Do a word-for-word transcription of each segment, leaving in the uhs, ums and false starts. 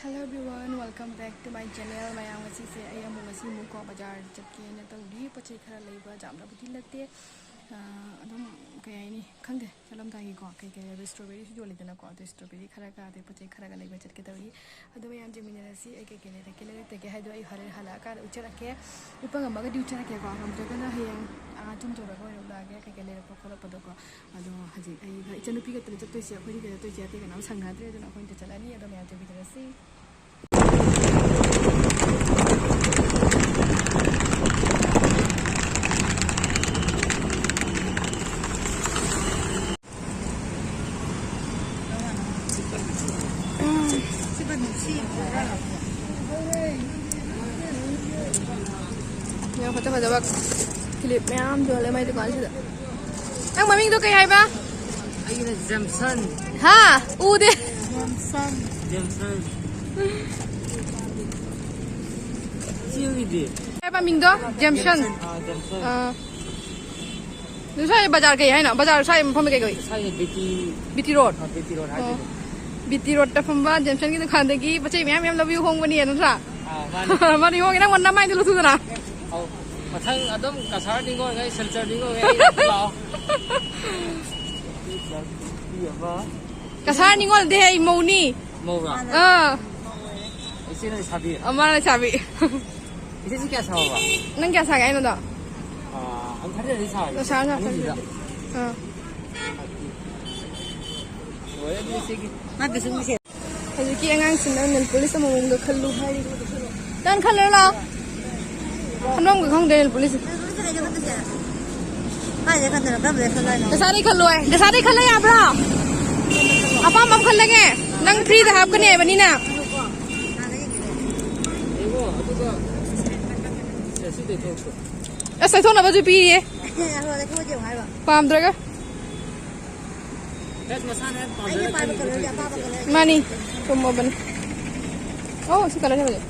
Hello everyone, welcome back to my channel. ꯃꯌꯥꯝ, ꯉꯁꯤꯁꯦ ꯑꯩ ꯑꯃꯨꯛ, ꯉꯁꯤ ꯑꯃꯨꯛ ꯀꯣ ꯕꯖꯥꯔ ꯆꯠꯀꯦꯅ ꯇꯧꯔꯤ꯫ ꯄꯣꯠ ꯆꯩ ꯈꯔ ꯂꯩꯕ, ꯌꯥꯝꯅꯕꯨꯗꯤ ꯅꯠꯇꯦ꯫ ꯑꯥ, ꯑꯗꯨꯝ ꯀꯩ ꯍꯥꯏꯅꯤ, ꯈꯪꯗꯦ, ꯆꯠꯂꯝꯗꯥꯏꯒꯤꯀꯣ ꯀꯩ ꯀꯩ ꯂꯩꯕ, strawberryꯁꯨ ꯌꯣꯜꯂꯤꯗꯅꯀꯣ, ꯑꯗꯨ strawberry ꯈꯔꯒ ꯑꯗꯩ ꯄꯣꯠ ꯆꯩ ꯈꯔꯒ ꯂꯩꯕ ꯆꯠꯀꯦ ꯇꯧꯔꯤ꯫ ꯑꯗꯣ ꯃꯌꯥꯝ ꯌꯦꯡꯃꯤꯟꯅꯔꯁꯤ꯫ ꯑꯩ ꯀꯩ ꯀꯩ ꯂꯩꯔꯛꯀꯦ ꯂꯩꯔꯛꯇꯒꯦ ꯍꯥꯏꯗꯣ ꯑꯩ ꯍꯣꯔꯦꯟ ꯍꯜꯂꯛꯑꯀꯥꯟꯗ ꯎꯠꯆꯔꯛꯀꯦ꯫ ꯎꯠꯄ ꯉꯝꯃꯒꯗꯤ ꯎꯠꯆꯔꯛꯀꯦꯀꯣ, ꯉꯝꯗ꯭ꯔꯒꯅ ꯍꯌꯦꯡ ꯑꯥ ꯌꯨꯝ ꯌꯧꯔꯒ ꯑꯣꯏꯅ ꯎꯠꯂꯛꯑꯒꯦ ꯀꯩ ꯀꯩ ꯂꯩꯔꯛꯄ ꯈꯣꯠꯂꯛꯄꯗꯣꯀꯣ꯫ ꯑꯗꯣ ꯍꯧꯖꯤꯛ ꯑꯩꯒ ꯏꯆꯟꯅꯨꯄꯤꯒ ꯈꯛꯇꯅꯦ ꯆꯠꯇꯣꯏꯁꯦ, ꯑꯩꯈꯣꯏꯅꯤ ꯈꯛꯇ ꯆꯠꯇꯣꯏꯁꯦ, ꯑꯇꯩ ꯀꯅꯥꯝ ꯁꯪꯅꯗ꯭ꯔꯦ, ꯑꯗꯨꯅ ꯑꯩꯈꯣꯏꯅꯤ ꯈꯛꯇ ꯆꯠꯂꯅꯤ꯫ ꯑꯗꯣ ꯃꯌꯥꯝ ꯌꯦꯡꯃꯤꯟꯅꯔꯁꯤ꯫ ꯌꯥꯝ ꯐꯖ ꯐꯖꯕ clip ꯃꯌꯥꯝ ꯌꯣꯜꯂꯦ ꯃꯥꯏ ꯗꯨꯀꯥꯟꯁꯤꯗ꯫ ꯅꯪ ꯃꯃꯤꯡꯗꯣ ꯀꯩ ꯍꯥꯏꯕ? ꯑꯩꯒꯤꯅ ꯖꯦꯝꯁꯟ꯫ ꯍꯥ? ꯎꯗꯦ꯫ ꯖꯦꯝꯁꯟ꯫ ꯁꯤ ꯎꯏꯗꯦ꯫ ꯀꯩ ꯍꯥꯏꯕ ꯃꯤꯡꯗꯣ? ꯖꯦꯝꯁꯟ꯫ ꯖꯦꯝꯁꯟ, ꯑꯥ, ꯖꯦꯝꯁꯟ꯫ ꯑꯥ꯫ ꯑꯗꯨ ꯁ꯭ꯋꯥꯏ ꯕꯖꯥꯔ ꯀꯩ ꯍꯥꯏꯅꯣ? ꯕꯖꯥꯔ ꯁ꯭ꯋꯥꯏ ꯃꯐꯝꯗ ꯀꯩ ꯀꯧꯏ? ꯁ꯭ꯋꯥꯏꯗ B T B T road. ꯑꯥ, ꯕꯤ ꯇꯤ ꯔꯣꯗ ꯑꯣ꯫ ꯍꯥꯏꯗꯣꯏꯅꯦ꯫ ꯕꯤ ꯇꯤ ꯔꯣꯗꯇ ꯐꯝꯕ ꯖꯦꯝꯁꯟꯒꯤ ꯗꯨꯀꯥꯟꯗꯒꯤ ꯄꯣꯠ ꯆꯩ ꯃꯌꯥꯝ ꯃꯌꯥꯝ ꯂꯧꯕꯤꯌꯨ, ꯍꯣꯡꯕꯅꯤ, ꯅꯠꯇ꯭ꯔꯥ? ꯑꯥ, ꯃꯥꯅꯤ꯫ ꯃꯥꯅꯤ, ꯍꯣꯡꯉꯦ꯫ ꯅꯪ ꯅꯃꯥꯏꯗꯣ ꯂꯧꯊꯣꯛꯎꯗꯅ꯫ ꯑꯧ, ꯃꯊꯪ ꯑꯗꯨꯝ ꯀꯁꯥꯔ ꯅꯤꯉꯣꯜꯉꯩ, ꯁꯤꯜꯆꯔ ꯅꯤꯉꯣꯜꯉꯩ ꯑꯩ ꯂꯥꯛꯑꯣ꯫ ꯅꯨꯄꯤ ꯑꯃ꯫ ꯀꯁꯥꯔ ꯅꯤꯉꯣꯜꯗꯤ ꯑꯩ ꯃꯧꯅꯤ꯫ ꯃꯧꯔꯥ? ꯑꯥ꯫ ꯏꯆꯦꯅ ꯂꯩꯁꯥꯕꯤ? ꯑ, ꯃꯥꯅ ꯂꯩꯁꯥꯕꯤ꯫ ꯏꯆꯦꯁꯤ ꯀꯌꯥ ꯁꯥꯕ? ꯅꯪ ꯀꯌꯥ ꯁꯥꯒꯦ ꯍꯥꯏꯅꯣꯗꯣ? ꯑꯥ, ꯑꯪ ꯊꯥꯔꯇꯤꯗꯤ ꯁꯥꯔꯒꯦ꯫ ꯁꯥꯔꯣ, ꯁꯥꯔꯣ, ꯑꯅꯤꯁꯤꯗ꯫ ꯊꯥꯔꯇꯤꯗꯤ꯫ ꯑꯥ꯫ ꯂꯣꯏꯔꯦ ꯑꯗꯨꯗꯤ ꯏꯆꯦꯒꯤ꯫ ꯃꯥ ꯄꯤꯁꯨꯝꯒꯤ ꯁꯦꯠ꯫ ꯍꯧꯖꯤꯛꯀꯤ ꯑꯉꯥꯡꯁꯤꯡꯅ nail polish ꯑꯃꯃꯝꯒ ꯈꯜꯂꯨ ꯍꯥꯏꯔꯤ꯫ ꯅꯪ ꯈꯜꯂꯨꯔꯣ ꯂꯥꯛꯑꯣ꯫ ꯈꯟꯐꯝꯒ ꯈꯪꯗꯦ nail polish꯫ ꯀꯥꯏꯗꯩ ꯈꯟꯗꯣꯏꯅꯣ? ꯀꯔꯝꯕꯗꯩ ꯈꯜꯂꯣ ꯍꯥꯏꯅꯣ? ꯗꯁꯥꯗꯩ ꯈꯜꯂꯣ ꯍꯥꯏ꯫ ꯗꯁꯥꯗꯩ ꯈꯜꯂ ꯌꯥꯕ꯭ꯔꯣ? ꯑꯄꯥꯝꯕ ꯑꯃ ꯈꯜꯂꯒꯦ꯫ ꯅꯪ free ꯗ ꯍꯥꯞꯀꯅꯤ ꯍꯥꯏꯕꯅꯤꯅ꯫ ꯑꯁ, ꯇꯩꯊꯣꯛꯅꯕꯁꯨ ꯄꯤꯌꯦ꯫ ꯄꯥꯝꯗ꯭ꯔꯒ꯫ ꯃꯥꯅꯤ, ꯆꯨꯝꯃꯕꯅꯤ꯫ ꯑꯣ, ꯁꯤ colour ꯁꯦ ꯐꯖꯩ꯫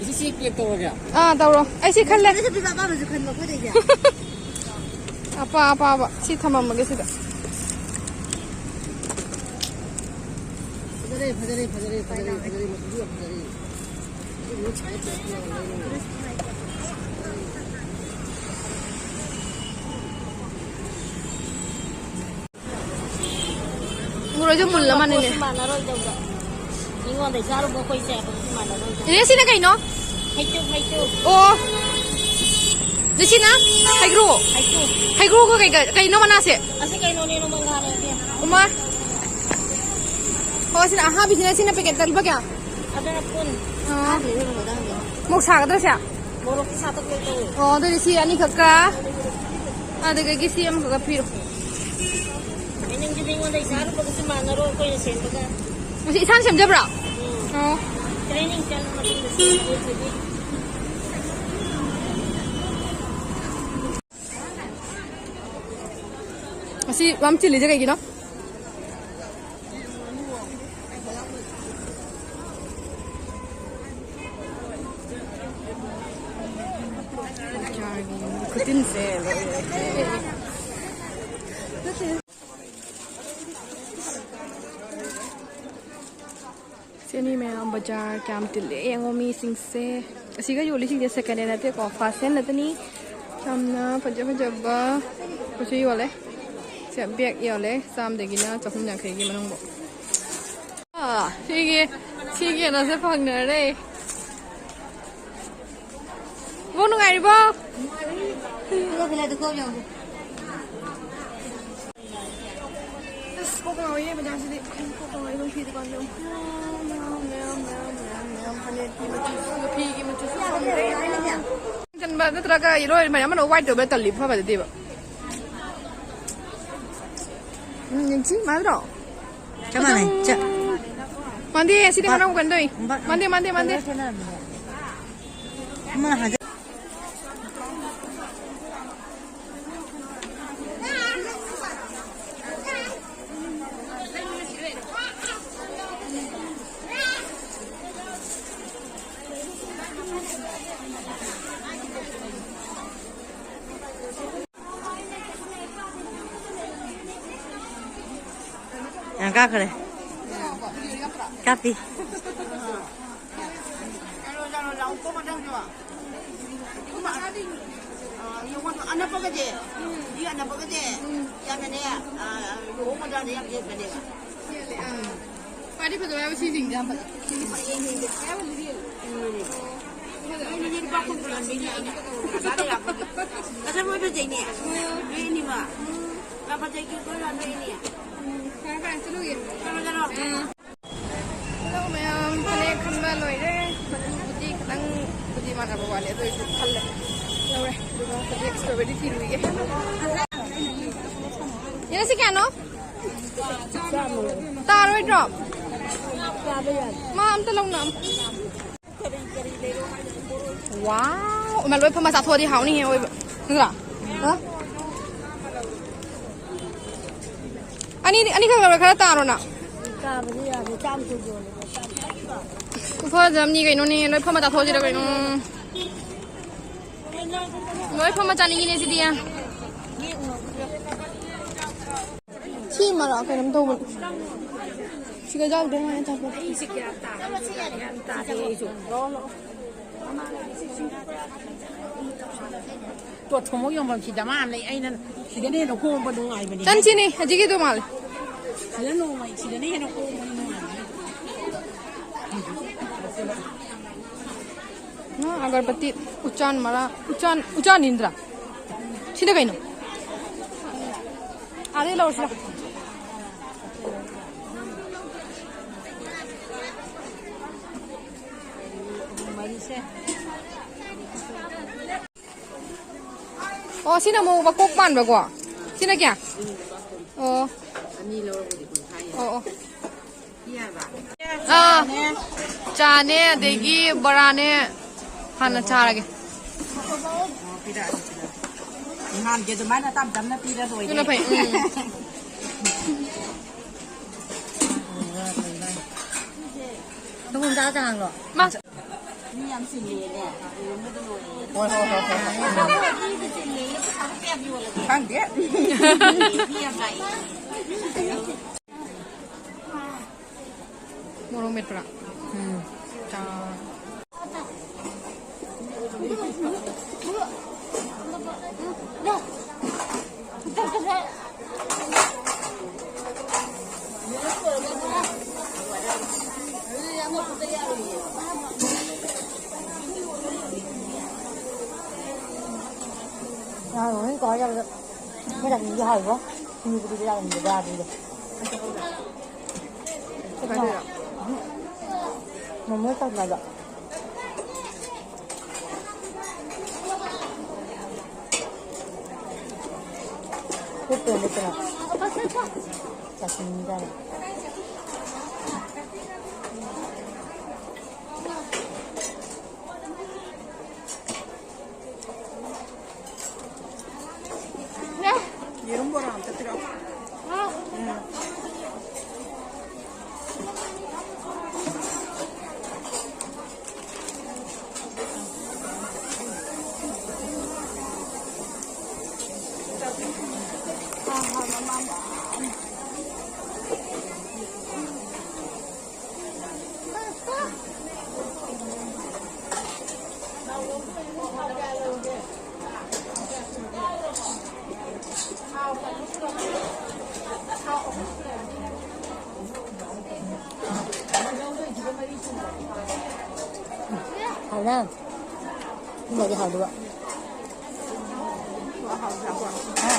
ꯏꯆꯦ, ꯁꯤ pack ꯇꯧꯔꯒꯦ? ꯑꯥ, ꯇꯧꯔꯣ꯫ ꯑꯩ ꯁꯤ ꯈꯜꯂꯦ꯫ ꯑꯄꯥ ꯑꯄꯥꯕ ꯁꯤ ꯊꯝꯃꯝꯃꯒꯦ ꯁꯤꯗ꯫ ꯐꯖꯔꯦ, ꯐꯖꯔꯦ, ꯐꯖꯔꯦ, ꯐꯖꯔꯦ, ꯃꯆꯨꯁꯨ ꯌꯥꯝ ꯐꯖꯔꯦ꯫ ꯎꯔꯁꯨ ꯃꯨꯜꯂ ꯃꯥꯟꯅꯅꯦ꯫ ꯃꯄꯣꯠꯁꯨ ꯃꯥꯟꯅꯔꯣꯏꯗꯧꯕ꯫ ꯃꯤꯉꯣꯟꯗꯩ ꯆꯥꯔꯨꯕ ꯑꯩꯈꯣꯏ ꯆꯥꯕꯗꯨꯁꯨ ꯃꯥꯟꯅꯔꯣꯏꯗꯧꯕ꯫ ꯏꯅꯦ, ꯁꯤꯅ ꯀꯩꯅꯣ? ꯍꯩꯇꯨꯞ, ꯍꯩꯇꯨꯞ꯫ ꯑꯣ꯫ ꯑꯗꯨ ꯁꯤꯅ ꯍꯩꯒ꯭ꯔꯨ? ꯍꯩꯇꯨꯞ꯫ ꯍꯩꯒ꯭ꯔꯨꯒ ꯀꯩꯒ, ꯀꯩꯅꯣ ꯃꯅꯥꯁꯦ? ꯑꯁꯤ ꯀꯩꯅꯣꯅꯦ, ꯅꯣꯡꯃꯪꯈꯥꯅꯦ, ꯏꯕꯦꯝꯃ꯫ ꯎꯃꯥ꯫ ꯑꯣ, ꯁꯤꯅ ꯑꯍꯥꯕꯤꯁꯤꯅ, ꯁꯤꯅ ꯄꯦꯀꯦꯠꯇ ꯂꯨꯄꯥ ꯀꯌꯥ? ꯑꯗꯨꯅ ꯀꯨꯟ꯫ ꯑꯥ꯫ ꯃꯣꯔꯣꯛ ꯁꯥꯒꯗ꯭ꯔꯥ ꯁꯦ? ꯃꯣꯔꯣꯛꯇꯤ ꯁꯥꯇꯛ ꯂꯩꯇꯧꯋꯦ꯫ ꯑꯣ, ꯑꯗꯨꯗꯤ ꯁꯤ ꯑꯅꯤꯈꯛꯀ, ꯑꯗꯨꯗꯒꯤ ꯁꯤ ꯑꯃꯈꯛꯀ ꯄꯤꯔꯣ꯫ ꯑꯩ ꯅꯪꯁꯨ ꯃꯤꯉꯣꯟꯗ ꯆꯥꯔꯨꯕꯒꯁꯨ ꯃꯥꯟꯅꯔꯣꯏ, ꯑꯩꯈꯣꯏꯅ ꯁꯦꯝꯕꯒ꯫ ꯃꯁꯤ ꯏꯁꯥꯅ ꯁꯦꯝꯖꯕ꯭ꯔꯣ? ꯎꯝ꯫ ꯑꯣ꯫ Training ꯆꯠꯂ ꯃꯇꯨꯡꯗ ꯁꯦꯝꯕ ꯑꯣꯏꯕꯒꯤ꯫ ꯃꯁꯤ ꯌꯥꯝ ꯆꯤꯜꯂꯤꯁꯦ ꯀꯩꯒꯤꯅꯣ? ꯈꯨꯇꯤꯟꯁꯦ ꯂꯣꯏꯔꯦ꯫ ꯁꯤꯅꯤ ꯃꯌꯥꯝ ꯕꯖꯥꯔ ꯀꯌꯥꯝ ꯇꯤꯜꯂꯦ ꯌꯦꯡꯉꯣ ꯃꯤꯁꯤꯡꯁꯦ꯫ ꯑꯁꯤꯒ ꯌꯣꯜꯂꯤꯁꯤꯡꯁꯦ second hand ꯅꯠꯇꯦꯀꯣ, first hand ꯅꯠꯇꯅꯤ꯫ ꯌꯥꯝꯅ ꯐꯖ ꯐꯖꯕ ꯄꯣꯠꯁꯨ ꯌꯣꯜꯂꯦ꯫ ꯁꯦ ꯕꯦꯒ ꯌꯣꯜꯂꯦ, ꯆꯥꯝꯗꯒꯤꯅ ꯆꯍꯨꯝ ꯌꯥꯡꯈꯩꯒꯤ ꯃꯅꯨꯡꯐꯥꯎ꯫ ꯑꯥ, ꯁꯤꯒꯤ, ꯁꯤꯒꯤ ꯀꯩꯅꯣꯁꯦ ꯐꯪꯅꯔꯦ꯫ ꯏꯕꯣꯛ ꯅꯨꯡꯉꯥꯏꯔꯤꯕꯣ? ꯑꯁ, ꯀꯣꯛ ꯉꯥꯎꯋꯦ ꯕꯖꯥꯔꯁꯤꯗꯤ꯫ ꯀꯣꯛ ꯉꯥꯎꯋꯦ, ꯏꯕꯨꯡ ꯐꯤ ꯗꯨꯀꯥꯟꯗ ꯌꯦꯡꯉꯨ꯫ ꯃꯌꯥꯝ, ꯃꯌꯥꯝ, ꯃꯌꯥꯝ, ꯃꯌꯥꯝ, ꯃꯌꯥꯝ, ꯃꯌꯥꯝ꯫ ꯐꯅꯦꯛꯀꯤ ꯃꯆꯨꯁꯨ, ꯐꯤꯒꯤ ꯃꯆꯨꯁꯨ ꯐꯪꯗ꯭ꯔꯦ꯫ ꯆꯟꯕ ꯅꯠꯇ꯭ꯔꯒ ꯌꯦꯜꯂꯣ ꯃꯌꯥꯝ ꯑꯃꯅ white ꯇꯧꯕ ꯇꯜꯂꯤ, ꯐꯕꯗꯗꯤꯕ꯫ ꯎꯝ, ꯌꯦꯡꯁꯤ, ꯃꯥꯟꯅꯗ꯭ꯔꯣ? ꯆꯞ ꯃꯥꯟꯅꯩ, ꯆꯞ꯫ ꯃꯥꯟꯗꯦ, ꯁꯤꯗꯤ ꯕꯥ-, ꯀꯩꯅꯣꯝ ꯀꯩꯅꯣ ꯇꯧꯏ꯫ ꯕꯥ-, ꯃꯥꯟꯗꯦ, ꯃꯥꯟꯗꯦ, ꯃꯥꯟꯗꯦ꯫ ꯀꯂꯔ ꯈꯦꯠꯅꯔꯝꯃꯤꯅꯦ꯫ ꯑꯃꯅ ꯍꯥꯏꯖ- ꯌꯥꯝ ꯀꯥꯈ꯭ꯔꯦ꯫ ꯍꯥꯞꯄꯤ꯫ ꯑꯅꯛꯄꯒꯗꯤ, ꯃꯤ ꯑꯅꯛꯄꯒꯗꯤ ꯌꯥꯝꯅꯅꯦ, ꯑ, ꯂꯨꯍꯣꯡꯕꯗ ꯌꯥꯝ ꯌꯦꯠꯄꯅꯦꯕ꯫ ꯐꯗꯤ ꯐꯖꯕ ꯍꯥꯏꯕ ꯁꯤꯁꯤꯡꯁꯦ ꯌꯥꯝ ꯐꯖꯩ꯫ ꯎꯝ꯫ ꯅꯣꯏꯅ ꯂꯨꯄꯥ ꯀꯨꯟ ꯀꯨꯟ ꯍꯟꯕꯤꯅꯦ ꯑꯩꯅ꯫ ꯄꯩꯁꯥ ꯂꯩꯔꯛꯄꯒꯤ꯫ ꯐꯖꯕ ꯂꯣꯏ ꯐꯖꯩꯅꯦ꯫ ꯅꯣꯏ ꯑꯅꯤꯃꯛ꯫ ꯌꯥꯝ ꯐꯖꯩ, ꯀ꯭ꯌꯨꯠ ꯑꯣꯏ ꯌꯥꯝ ꯅꯣꯏ ꯑꯅꯤ꯫ ꯎꯝ, ꯐꯔꯦ, ꯐꯔꯦ, ꯆꯠꯂꯨꯒꯦ꯫ ꯆꯠꯂꯣ, ꯆꯠꯂꯣ꯫ ꯎꯝ꯫ ꯍꯜꯂꯣ ꯃꯌꯥꯝ, ꯐꯅꯦꯛ ꯈꯟꯕ ꯂꯣꯏꯔꯦ꯫ ꯃꯆꯨꯕꯨꯗꯤ ꯈꯤꯇꯪꯕꯨꯗꯤ ꯃꯥꯟꯅꯕ ꯋꯥꯠꯂꯦ, ꯑꯗꯨ ꯑꯣꯏꯔꯁꯨ ꯈꯜꯂꯦ꯫ ꯌꯧꯔꯦ꯫ ꯑꯗꯨꯒ ꯍꯧꯖꯤꯛ strawberry ꯊꯤꯔꯨꯒꯦ꯫ ꯌꯦꯅꯁꯤ ꯀꯌꯥꯅꯣ? ꯇꯥꯔꯣꯏꯗ꯭ꯔꯣ? ꯃꯥ ꯑꯝꯇ ꯂꯧꯅ꯫ ꯋꯥꯎ! ꯏꯃꯥ, ꯂꯣꯏ ꯐꯝꯃ ꯆꯥꯊꯣꯛꯑꯗꯤ ꯍꯥꯎꯅꯤꯍꯦ ꯑꯣꯏꯕ꯫ ꯅꯠꯇ꯭ꯔꯥ? ꯍꯥ? ꯑꯅꯤ, ꯑꯅꯤꯈꯛ ꯂꯧꯔ ꯈꯔ ꯇꯥꯔꯣ ꯅꯪ꯫ ꯇꯥꯕꯗꯤ ꯌꯥꯗꯦ, ꯆꯥꯝ ꯀꯨꯟ ꯌꯣꯜꯂꯦ꯫ ꯈꯨꯐꯖ ꯑꯃꯅꯤ ꯀꯩꯅꯣꯅꯦ, ꯂꯣꯏ ꯐꯝꯃ ꯆꯥꯊꯣꯛꯑꯁꯤꯔ ꯀꯩꯅꯣ꯫ ꯂꯣꯏ ꯐꯝꯃ ꯆꯥꯅꯤꯡꯉꯤꯅꯦ ꯁꯤꯗꯤ꯫ ꯁꯤ ꯃꯔꯛ ꯀꯩꯅꯣꯝ ꯇꯧꯕꯅꯤ꯫ ꯁꯤꯒ ꯌꯥꯎꯗꯦ ꯃꯥꯅ ꯇꯧꯕ꯫ ꯇꯣ ꯊꯣꯃꯣ ꯌꯣꯟꯐꯝ ꯁꯤꯗ ꯃꯥ ꯑꯃ ꯂꯩ꯫ ꯑꯩꯅ ꯁꯤꯗꯅ ꯍꯦꯟꯅ ꯍꯣꯡꯕ ꯅꯨꯡꯉꯥꯏꯕꯅꯦ꯫ ꯆꯟꯁꯤꯅꯦ ꯍꯧꯖꯤꯛꯀꯤꯗꯣ ꯃꯥꯜꯂꯦ꯫ ꯁꯤꯗ ꯅꯣꯡꯃꯩ ꯁꯤꯗꯅ ꯍꯦꯟꯅ ꯍꯣꯡꯕ ꯅꯨꯡꯉꯥꯏꯕꯅꯦ꯫ ꯑꯒꯔꯕꯇꯤ ꯎꯆꯥꯟ ꯃꯔꯥ ꯎꯆꯥꯟ ꯎꯆꯥꯟ ꯏꯟꯗ꯭ꯔꯥ ꯁꯤꯗ ꯀꯩꯅꯣ? ꯑꯥꯗꯩ ꯂꯧꯔꯁꯤ ꯂꯥꯎ꯫ ꯑꯣ ꯁꯤꯅ ꯑꯃꯨꯛ ꯃꯀꯣꯛ ꯄꯥꯟꯕꯀꯣ꯫ ꯁꯤꯅ ꯀꯌꯥ? ꯑꯣ꯫ ꯑꯣ ꯑꯣ꯫ ꯑꯥ꯫ ꯆꯥꯅꯦ ꯑꯗꯒꯤ ꯕꯣꯔꯥꯅꯦ꯫ ꯍꯥꯟꯅ ꯆꯥꯔꯒꯦ꯫ ꯅꯍꯥꯟꯒꯤ ꯑꯗꯨꯃꯥꯏꯅ ꯇꯞ ꯇꯞꯅ ꯄꯤꯔ ꯂꯣꯏꯔꯦ꯫ ꯑꯗꯨꯅ ꯐꯩ꯫ ꯎꯝ꯫ ꯁꯪꯒꯣꯝ ꯆꯥ ꯆꯉꯥꯡꯂꯣ? ꯃꯥ꯫ ꯃꯤ ꯌꯥꯝ ꯆꯤꯜꯂꯦꯅꯦ꯫ ꯍꯣꯏ, ꯍꯣꯏ, ꯍꯣꯏ, ꯍꯣꯏ꯫ ꯃꯤꯗꯤ ꯆꯤꯜꯂꯦ꯫ ꯄꯩꯁꯥꯕꯨ ꯀꯌꯥꯝ ꯌꯣꯜꯂꯒꯦ? ꯈꯪꯗꯦ꯫ ꯃꯤ ꯌꯥꯝ ꯂꯥꯛꯏ꯫ ꯃꯣꯔꯣꯛ ꯃꯦꯠꯄ꯭ꯔꯥ? ꯎꯝ꯫ ꯆꯥ꯫ ꯉꯥ ꯂꯣꯏ ꯀꯥꯎ ꯌꯥꯕꯗ ꯃꯣꯏ ꯆꯥꯅꯤꯡꯕꯗꯤ ꯍꯥꯎꯏꯕꯣ꯫ ꯁꯤꯡꯖꯨ ꯄꯨꯗꯤ ꯆꯥꯅꯤꯡꯕꯗꯤ ꯌꯥꯗ꯭ꯔꯤꯗꯣ꯫ ꯀꯥꯏꯗꯩꯔꯣ? ꯃꯣꯃꯣ ꯇꯧꯅꯕ꯫ ꯍꯤꯞꯄꯦ ꯅꯠꯇꯅ꯫ ꯆꯥꯁꯤꯟꯕꯤꯗꯥꯏꯅꯦ꯫ ꯌꯦꯔꯨꯝ ꯕꯣꯔꯥ ꯑꯝꯇ ꯄꯤꯔꯛꯑꯣ꯫ ꯎꯝ꯫ ꯍꯥꯎꯅ꯫ ꯁꯤꯃꯗꯤ ꯍꯥꯎꯗꯨꯕ꯫ ꯍꯥ?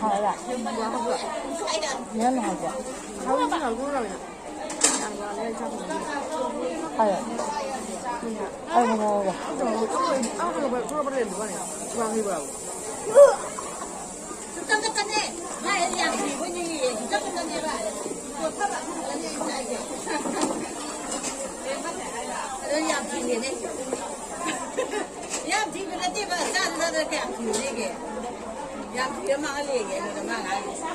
ꯍꯥꯎꯔꯕ? ꯅꯪꯅ ꯍꯥꯎꯕ꯭ꯔꯣ? ꯍꯥꯎꯋꯦ꯫ ꯑꯩ ꯃꯉꯣꯟꯗ꯫ ꯑꯗꯨ ꯌꯥꯝ ꯊꯤꯔꯦꯅꯦ꯫ ꯌꯥꯝ ꯊꯤꯕ ꯅꯠꯇꯦꯕ, ꯆꯥꯗ ꯆꯥꯗ ꯀꯌꯥꯝ ꯊꯤꯔꯨꯅꯦꯒꯦ? ꯌꯥꯝ ꯊꯤꯔ ꯃꯥꯡꯍꯜꯂꯦꯒꯦ ꯑꯗꯨꯗ ꯃꯥ ꯉꯥꯡꯉꯤꯁꯦ꯫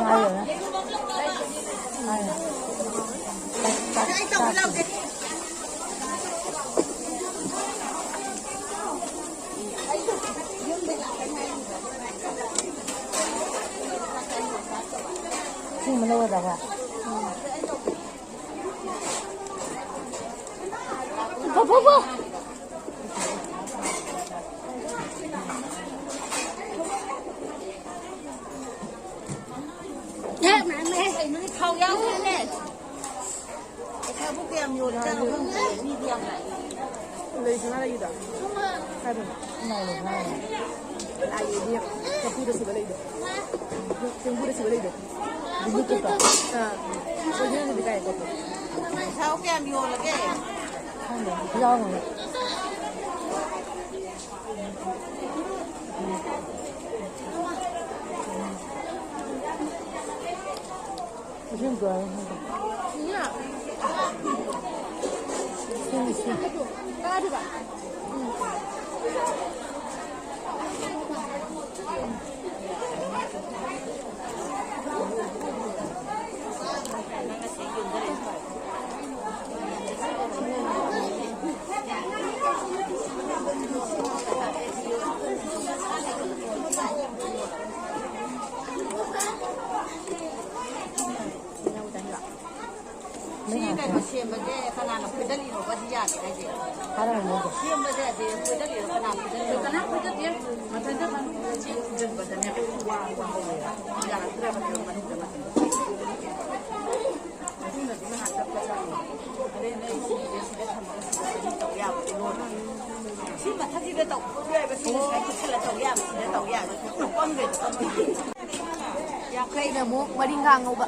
ꯍꯥꯏꯔꯣꯅꯦ꯫ ꯍꯥꯏꯔꯣ꯫ ꯁꯤꯃ ꯂꯧꯔꯗꯕ꯫ ꯄꯣ, ꯄꯣ, ꯄꯣ꯫ ꯊꯥꯎ ꯌꯥꯎꯗ꯭ꯔꯦꯅꯦ꯫ ꯄꯩꯁꯥꯕꯨ ꯀꯌꯥꯝ ꯌꯣꯜꯂꯤꯖꯥꯠꯅꯣ ꯈꯪꯗꯦ꯫ ꯃꯤꯗꯤ ꯌꯥꯝ ꯂꯥꯛꯑꯦ꯫ ꯂꯩꯁꯅꯥ ꯂꯩꯒꯤꯗꯣ꯫ ꯀꯥꯏꯗꯅꯣ? ꯂꯥꯛꯑꯦ, ꯂꯥꯛꯑꯦ꯫ ꯂꯥꯛꯑꯦꯗꯤ ꯆꯐꯨꯗ ꯁꯨꯕ ꯂꯩꯗꯣ꯫ ꯆꯦꯡꯕꯨꯗ ꯁꯨꯕ ꯂꯩꯗꯣ꯫ ꯑꯥ꯫ ꯑꯣꯔꯤꯖꯤꯅꯦꯜꯗꯨꯗꯤ ꯀꯥꯏ ꯆꯠꯈ꯭ꯔꯦ? ꯄꯩꯁꯥꯕꯨ ꯀꯌꯥꯝ ꯌꯣꯜꯂꯒꯦ? ꯈꯪꯗꯦ꯫ ꯌꯥꯎꯔꯝꯒꯅꯤ꯫ ꯁꯤ ꯀꯩꯅꯣ ꯁꯦꯝꯕꯁꯦ ꯀꯅꯥꯅ ꯐꯣꯏꯗꯠꯂꯤꯅꯣꯕ? ꯁꯤ ꯌꯥꯗꯦ ꯍꯥꯏꯁꯦ꯫ ꯁꯦꯝꯕꯁꯦ ꯑꯁꯤ ꯐꯣꯏꯗꯠꯂꯤꯔꯣ? ꯀꯅꯥ ꯐꯣꯏꯗꯠꯂꯤꯅꯣ? ꯀꯅꯥ ꯐꯣꯏꯗꯠꯇꯦ? ꯃꯊꯟꯇ ꯈꯪꯗꯦ꯫ ꯆꯦꯛ ꯊꯤꯡꯖꯤꯟꯕꯗꯅꯦ ꯈꯨꯋꯥ ꯑꯃ ꯍꯧꯋꯦꯕ꯫ ꯌꯥꯔꯛꯇ꯭ꯔꯦꯕ ꯃꯅꯨꯡꯗ ꯃꯊꯟꯇ꯫ ꯑꯗꯨꯅꯁꯨ ꯉꯥꯏꯍꯥꯛ ꯆꯠꯄ ꯆꯪꯉꯦ꯫ ꯑꯗꯩ ꯅꯣꯏ ꯁꯤꯒꯤꯁꯦ ꯁꯤꯗ ꯊꯝꯃꯒ ꯁꯤꯗ ꯁꯤꯗ ꯇꯧ ꯌꯥꯕꯗꯤ ꯂꯣꯏꯔꯦ꯫ ꯁꯤ ꯃꯊꯛꯁꯤꯗ ꯇꯧ ꯌꯥꯏꯕ, ꯁꯤꯗ ꯁꯨꯃꯥꯏꯅ ꯀꯨꯞꯁꯜꯂ ꯇꯧ ꯌꯥꯕ꯫ ꯁꯤꯗ ꯇꯧ ꯌꯥꯕ꯫ ꯄꯪꯈ꯭ꯔꯦ, ꯄꯪꯈ꯭ꯔꯦ꯫ ꯌꯥꯡꯈꯩꯅ ꯑꯃꯨꯛ ꯃꯔꯤꯡꯒꯥ ꯉꯧꯕ꯫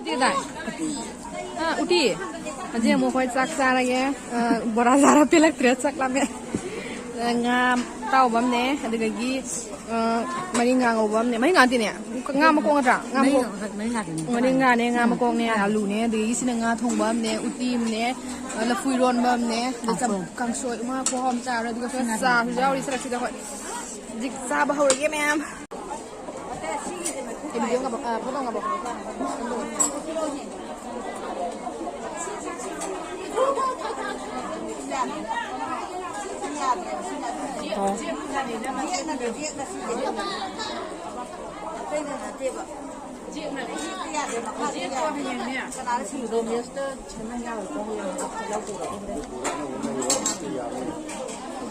ꯎꯇꯤ ꯗꯥꯏ? ꯑꯥ, ꯎꯇꯤ꯫ ꯍꯧꯖꯤꯛ ꯑꯃꯨꯛ ꯑꯩꯈꯣꯏ ꯆꯥꯛ ꯆꯥꯔꯒꯦ꯫ ꯑꯥ, ꯕꯣꯔꯥ ꯆꯥꯔ ꯄꯦꯜꯂꯛꯇ꯭ꯔꯦ, ꯆꯥꯛ ꯂꯥꯝꯃꯦ꯫ ꯑꯥ, ꯉꯥ ꯑꯇꯥꯎꯕ ꯑꯃꯅꯦ, ꯑꯗꯨꯗꯒꯤ, ꯑꯥ, ꯃꯔꯤꯡꯒꯥ ꯉꯧꯕ ꯑꯃꯅꯦ꯫ ꯃꯔꯤꯡꯒꯥ ꯅꯠꯇꯦꯅꯦ, ꯉꯥ ꯃꯀꯣꯛ ꯅꯠꯇ꯭ꯔꯥ? ꯉꯥ ꯃꯀꯣꯛ꯫ ꯃꯔꯤꯡꯒꯥꯅꯦ, ꯉꯥ ꯎꯝ꯫ ꯃꯀꯣꯛꯅꯦ, ꯑꯥꯂꯨꯅꯦ, ꯑꯗꯒꯤ ꯁꯤꯅ ꯉꯥ ꯊꯣꯡꯕ ꯑꯃꯅꯦ, ꯎꯇꯤ ꯑꯃꯅꯦ, ꯑꯥ, ꯂꯐꯨ ꯏꯔꯣꯟꯕ ꯑꯃꯅꯦ, ꯑꯗꯩ ꯆꯝ-, ꯀꯥꯡꯁꯣꯏ꯫ ꯀꯥꯡꯁꯣꯏ ꯑꯃ, ꯈꯨꯍꯥꯎ ꯑꯃ ꯆꯥꯔꯦ, ꯑꯗꯨꯒ ꯁꯤꯗ ꯆꯥꯁꯨ ꯌꯥꯎꯔꯤ ꯁꯔꯛꯁꯤꯗ ꯑꯩꯈꯣꯏ꯫ ꯍꯧꯖꯤꯛ ꯆꯥꯕ ꯍꯧꯔꯒꯦ ꯃꯌꯥꯝ꯫ ꯑꯦ, video ꯉꯥꯏꯈꯣ, ꯑ, photo ꯉꯥꯏꯈꯣ꯫ ꯑꯣ꯫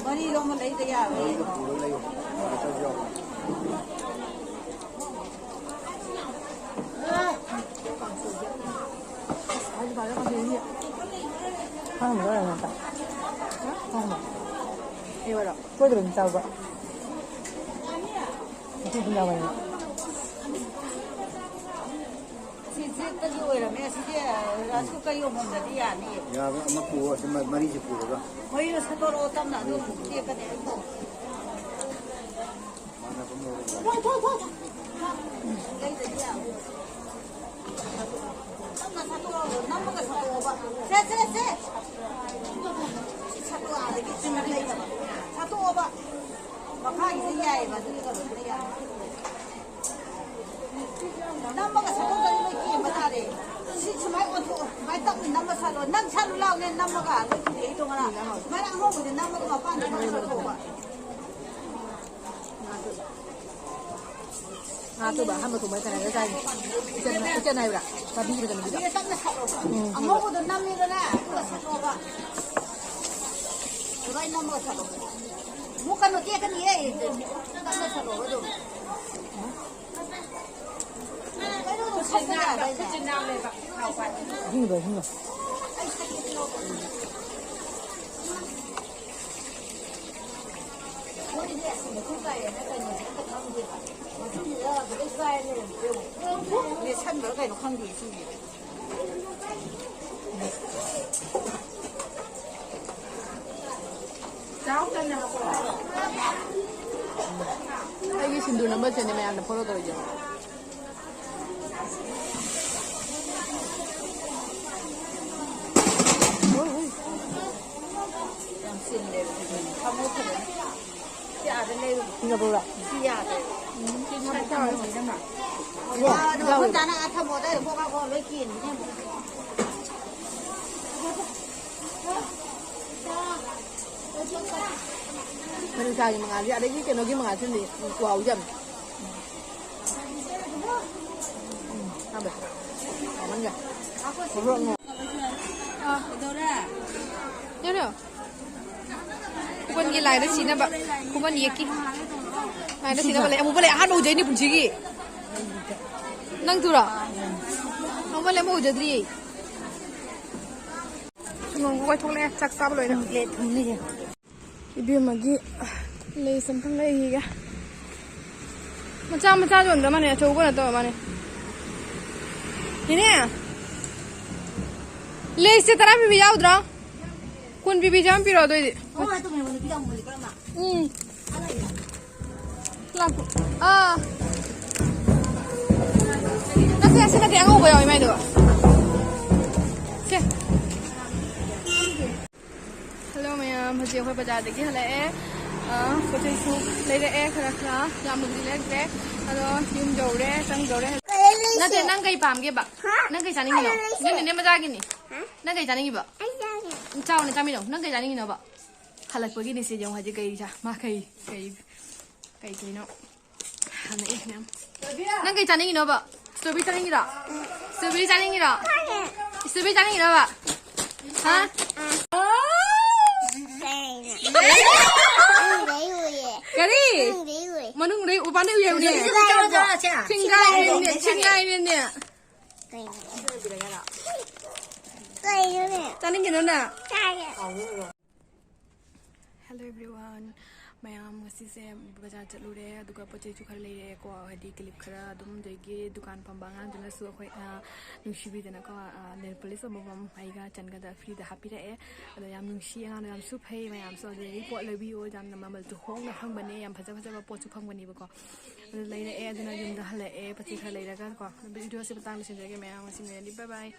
ꯃꯔꯤꯗꯣ ꯑꯃ ꯂꯩꯗ ꯌꯥꯔꯣꯏ꯫ ꯈꯪꯗ꯭ꯔꯣ ꯅꯪ? ꯈꯪꯕ꯭ꯔꯣ? ꯀꯩ ꯑꯣꯏꯔꯣ? ꯁꯣꯏꯗ꯭ꯔꯗꯤ ꯆꯥꯎꯕ꯫ ꯃꯆꯨ ꯑꯗꯨꯝ ꯌꯥꯎꯕꯅꯦ꯫ ꯁꯤ ꯖꯦꯠꯇꯒꯤ ꯑꯣꯏꯔꯝꯃꯦ꯫ ꯁꯤꯗꯤ ꯔꯥꯏꯁ ꯀꯨꯀꯔ ꯌꯣꯟꯐꯝꯗꯗꯤ ꯌꯥꯅꯤꯌꯦ꯫ ꯌꯥꯕ ꯑꯃ ꯄꯨꯑꯣ, ꯑꯁꯤ ꯃ-, ꯃꯔꯤꯁꯦ ꯄꯨꯔꯒ꯫ ꯃꯩꯗꯣ ꯁꯠꯇꯣꯔꯛꯑꯣ, ꯇꯞꯅ ꯑꯗꯨ ꯇꯦꯛꯀꯅꯤ꯫ ꯃꯥꯟꯅꯕ ꯃꯑꯣꯡꯗ꯫ ꯂꯩꯗꯗꯤ ꯌꯥꯔꯣꯏ꯫ ꯇꯞꯅ ꯁꯠꯇꯣꯛꯑꯣ, ꯅꯝꯃꯒ ꯁꯠꯇꯣꯛꯑꯣꯕ꯫ ꯁꯦ, ꯁꯦ, ꯁꯦ꯫ ꯁꯤ ꯁꯠꯇꯣꯛꯑꯣ, ꯑꯗꯒꯤ ꯆꯤꯡ ꯂꯩꯗꯕ꯫ ꯁꯠꯇꯣꯛꯑꯣꯕ꯫ ꯃꯈꯥꯒꯤꯗꯤ ꯌꯥꯏꯌꯦꯕ, ꯑꯗꯨꯒꯤ ꯀꯩꯅꯣꯗꯨꯅ ꯌꯥꯏ꯫ ꯅꯝꯃꯒ ꯁꯠꯇꯣꯛꯇ꯭ꯔꯗꯤ ꯂꯣꯏ ꯀꯦꯟꯕ ꯇꯥꯔꯦ꯫ ꯁꯤ ꯁꯨꯃꯥꯏ ꯑꯣꯟꯊꯣꯛꯑꯣ, ꯁꯨꯃꯥꯏ ꯇꯞꯅ ꯅꯝꯃ ꯁꯠꯂꯣ꯫ ꯅꯪ ꯁꯠꯂꯨ ꯂꯥꯎꯅꯦ, ꯅꯝꯃꯒ ꯂꯣꯏ ꯊꯨꯗꯦꯛꯏꯗꯣ ꯉꯔꯥꯡ꯫ ꯁꯨꯃꯥꯏꯅ ꯑꯉꯧꯕꯁꯦ ꯅꯝꯃꯒ ꯃꯄꯥꯟꯗ ꯁꯠꯇꯣꯛꯑꯣꯕ꯫ ꯉꯥ ꯑꯇꯣꯏꯕ ꯑꯍꯥꯟꯕ ꯊꯣꯡꯕ ꯀꯅꯥꯒ ꯆꯥꯏꯅꯣ? ꯏꯆꯟ, ꯏꯆꯟ ꯍꯥꯏꯕ꯭ꯔꯥ? ꯆꯥꯕꯤꯕ ꯀꯩꯅꯣꯒꯤꯗꯣ? ꯑꯗꯨꯗꯤ ꯇꯞꯅ ꯁꯠꯂꯣꯕ꯫ ꯎꯝ, ꯍꯣꯏ꯫ ꯑꯉꯧꯕꯗꯣ ꯅꯝꯃꯤꯗꯅ, ꯑꯗꯨꯒ ꯁꯠꯂꯣꯕ꯫ ꯑꯗꯨꯃꯥꯏꯅ ꯅꯝꯃꯒ ꯁꯠꯂꯣ꯫ ꯑꯃꯨꯛ ꯀꯩꯅꯣ ꯇꯦꯛꯀꯅꯤꯍꯦ꯫ ꯇꯞꯅ ꯁꯠꯂꯣꯕ ꯑꯗꯨꯝ꯫ ꯀꯩꯅꯣ ꯑꯗꯨꯝ ꯁꯠꯄ ꯌꯥꯗꯥꯏꯅꯦ? ꯑꯍꯤꯡꯕ, ꯑꯍꯤꯡꯕ꯫ ꯃꯣꯏꯗꯤ ꯑꯁꯤ ꯃꯈꯨꯝ ꯀꯥꯏꯔꯦꯅ ꯀꯩꯅꯣꯁꯦ ꯑꯝꯇ ꯈꯪꯗꯦꯕ꯫ ꯃꯈꯨꯝꯁꯤꯗ ꯂꯣꯏ ꯀꯥꯏꯔ ꯂꯩꯔꯝꯃꯦ꯫ ꯌꯦꯡꯉꯣ꯫ ꯃꯦꯠꯁꯟꯕ꯭ꯔꯥ ꯀꯩꯅꯣ ꯈꯪꯗꯦ ꯁꯤꯁꯦ꯫ ꯑꯩꯒꯤ ꯁꯤꯟꯗꯨꯔ ꯅꯝꯕꯔꯁꯦꯅꯦ ꯃꯌꯥꯝꯅ ꯐꯣꯂꯣ ꯇꯧꯔꯤꯁꯦ꯫ ꯌꯥꯝ ꯆꯤꯜꯂꯦꯕ꯫ ꯊꯝꯃꯣ ꯐꯖꯅ꯫ ꯁꯤꯡꯒꯥꯄꯨꯔꯗ? ꯁꯤ ꯌꯥꯗꯦ꯫ ꯎꯝ, ꯁꯤ ꯊꯝꯃꯣ, ꯊꯝꯃꯣ꯫ ꯌꯥꯎꯋꯦ꯫ ꯑꯗꯣ ꯃꯐꯝ ꯆꯥꯅ ꯑꯥ ꯊꯝꯃꯣ, ꯑꯗꯥꯏꯗ ꯄꯣꯛ ꯄꯣꯛ ꯂꯣꯏ ꯀꯦꯟꯈꯤꯅꯦ ꯑꯃꯨꯛ꯫ ꯃꯅꯤꯁꯥꯒꯤ ꯃꯉꯥꯜꯁꯦ, ꯑꯗꯒꯤ ꯀꯩꯅꯣꯒꯤ ꯃꯉꯥꯜꯁꯤꯅꯗꯤ ꯀ꯭ꯋꯥꯎ ꯌꯥꯝ꯫ ꯎꯝ, ꯍꯥꯎꯋꯦ꯫ ꯍꯥꯎꯃꯟꯈ꯭ꯔꯦ꯫ ꯌꯥꯔꯣ? ꯈꯨꯕꯟꯒꯤ ꯂꯥꯏꯗ ꯁꯤꯅꯕ꯫ ꯈꯨꯕꯟ ꯌꯦꯛꯀꯤ꯫ ꯂꯥꯏꯗ ꯁꯤꯅꯕ ꯂꯩ꯫ ꯑꯃꯨꯕ ꯂꯩ꯫ ꯑꯍꯥꯟꯕ ꯎꯖꯩꯅꯤ ꯄꯨꯟꯁꯤꯒꯤ꯫ ꯅꯪ ꯇꯨꯔꯣ? ꯑꯃꯨꯕ ꯂꯩ ꯑꯃ ꯎꯖꯗ꯭ꯔꯤ꯫ ꯁꯨꯃꯣꯡ ꯀꯣꯏ ꯊꯣꯛꯂꯛꯑꯦ꯫ ꯆꯥꯛ ꯆꯥꯕ ꯂꯣꯏꯔꯦ꯫ ꯊꯨꯝꯂꯦ, ꯊꯨꯝꯂꯦ꯫ ꯏꯕꯦꯝꯃꯒꯤ ꯂꯦꯁ ꯑꯝꯇꯪ ꯂꯩꯈꯤꯒꯦ꯫ ꯃꯆꯥ ꯃꯆꯥ ꯌꯣꯟꯕ ꯃꯥꯅꯦ, ꯑꯆꯧꯕ ꯅꯠꯇꯕ ꯃꯥꯅꯦ꯫ ꯏꯅꯦ, ꯂꯦꯁꯁꯦ ꯇꯔꯥ ꯄꯤꯕꯤ ꯌꯥꯎꯗ꯭ꯔꯣ? ꯀꯨꯟ ꯄꯤꯕꯤꯁꯦ ꯑꯃ ꯄꯤꯔꯣ ꯑꯗꯨꯑꯣꯏꯗꯤ꯫ ꯎꯝ꯫ ꯂꯥꯛꯄ-, ꯑꯥ꯫ ꯅꯠꯇꯦ, ꯑꯁꯤ ꯅꯠꯇꯦ, ꯑꯉꯧꯕ ꯌꯥꯎꯋꯤ ꯃꯥꯏꯗꯣ꯫ ꯁꯦ꯫ ꯍꯜꯂꯣ ꯃꯌꯥꯝ, ꯍꯧꯖꯤꯛ ꯑꯩꯈꯣꯏ ꯕꯖꯥꯔꯗꯒꯤ ꯍꯜꯂꯛꯑꯦ꯫ ꯑ, ꯄꯣꯠ ꯆꯩꯁꯨ ꯂꯩꯔꯛꯑꯦ ꯈꯔ ꯈꯔ, ꯌꯥꯝꯅꯕꯨꯗꯤ ꯂꯩꯔꯛꯇ꯭ꯔꯦ꯫ ꯑꯗꯣ ꯌꯨꯝ ꯌꯧꯔꯦ, ꯆꯪꯗꯧꯔꯦ꯫ ꯅꯠꯇꯦ, ꯅꯪ ꯀꯩ ꯄꯥꯝꯒꯦꯕ? ꯍꯥ? ꯅꯪ ꯀꯩ ꯆꯥꯅꯤꯡꯉꯤꯅꯣ? ꯑꯩ ꯂꯩꯁꯦ꯫ ꯅꯪ ꯅꯦꯅꯦ ꯃꯆꯥꯒꯤꯅꯤ꯫ ꯍꯥ? ꯅꯪ ꯀꯩ ꯆꯥꯅꯤꯡꯉꯤꯕ? ꯑꯩ ꯆꯥꯒꯦ꯫ ꯆꯥꯎꯅꯦ, ꯆꯥꯃꯤꯟꯅꯧ꯫ ꯅꯪ ꯀꯩ ꯆꯥꯅꯤꯡꯉꯤꯅꯣꯕ? ꯍꯜꯂꯛꯄꯒꯤꯅꯦ ꯁꯤ ꯌꯦꯡꯉꯨ, ꯍꯧꯖꯤꯛ ꯀꯩ ꯆꯥ-, ꯃꯥ ꯀꯩ, ꯀꯩ, ꯀꯩ ꯀꯩꯅꯣ? ꯍꯪꯉꯛꯑꯦ ꯃꯌꯥꯝ꯫ ꯅꯪ ꯀꯩ ꯆꯥꯅꯤꯡꯉꯤꯅꯣꯕ? ꯁ꯭ꯇ꯭ꯔꯣꯕꯦꯔꯤ ꯆꯥꯅꯤꯡꯉꯤꯔꯣ? ꯁ꯭ꯇ꯭ꯔꯣꯕꯦꯔꯤ ꯆꯥꯅꯤꯡꯉꯤꯔꯣ? ꯁ꯭ꯇ꯭ꯔꯣꯕꯦꯔꯤ ꯆꯥꯅꯤꯡꯉꯤꯔꯕ? ꯍꯥ? ꯀꯩꯅꯣ? ꯀꯔꯤ? ꯃꯅꯨꯡꯗꯩ ꯎꯏꯌꯦ꯫ ꯃꯅꯨꯡꯗꯩ ꯎꯏ꯫ ꯃꯅꯨꯡꯗꯩ ꯎꯄꯥꯟꯗꯩ ꯎꯏ ꯍꯥꯏꯕꯅꯦ꯫ ꯁꯤꯡꯒꯥꯏ ꯍꯥꯏꯕꯅꯦ, ꯁꯤꯡꯒꯥꯏ ꯍꯥꯏꯕꯅꯦ꯫ ꯀꯩꯅꯣ? ꯀꯩꯅꯣꯅꯦ? ꯆꯥꯅꯤꯡꯉꯤꯔꯣ ꯅꯪ? ꯆꯥꯒꯦ꯫ Hello everyone, ꯃꯌꯥꯝ ꯉꯁꯤꯁꯦ ꯕꯖꯥꯔ ꯆꯠꯂꯨꯔꯦ, ꯑꯗꯨꯒ ꯄꯣꯠ ꯆꯩꯁꯨ ꯈꯔ ꯂꯩꯔꯛꯑꯦꯀꯣ, ꯍꯥꯏꯗꯤ clip ꯈꯔ ꯑꯗꯨꯝ, ꯑꯗꯒꯤ ꯗꯨꯀꯥꯟ ꯐꯝꯕ ꯑꯉꯥꯡꯗꯨꯅꯁꯨ ꯑꯩꯈꯣꯏ, ꯑ, ꯅꯨꯡꯁꯤꯕꯤꯗꯅꯀꯣ, ꯑ, nail polish ꯑꯃꯃꯝ ꯑꯩꯒ ꯆꯟꯒꯗ free ꯗ ꯍꯥꯞꯄꯤꯔꯛꯑꯦ꯫ ꯑꯗꯣ ꯌꯥꯝ ꯅꯨꯡꯁꯤ, ꯑꯉꯥꯡꯗꯣ ꯌꯥꯝꯁꯨ ꯐꯩ, ꯃꯌꯥꯝꯁꯨ꯫ ꯑꯗꯨꯗꯒꯤ ꯄꯣꯠ ꯂꯩꯕꯤꯌꯣ, ꯌꯥꯝꯅ ꯃꯃꯜꯁꯨ ꯍꯣꯡꯅ ꯐꯪꯕꯅꯦ, ꯌꯥꯝ ꯐꯖ ꯐꯖꯕ ꯄꯣꯠꯁꯨ ꯐꯪꯕꯅꯦꯕꯀꯣ꯫ ꯑꯗꯨ ꯂꯩꯔꯛꯑꯦ, ꯑꯗꯨꯅ ꯌꯨꯝꯗ ꯍꯜꯂꯛꯑꯦ, ꯄꯣꯠ ꯆꯩ ꯈꯔ ꯂꯩꯔꯒꯀꯣ꯫ ꯑꯗꯨ video ꯁꯤ ꯃꯇꯥꯡꯗ ꯂꯣꯏꯁꯤꯟꯖꯔꯒꯦ ꯃꯌꯥꯝ, ꯉꯁꯤ ꯂꯩꯔꯗꯤ bye bye꯫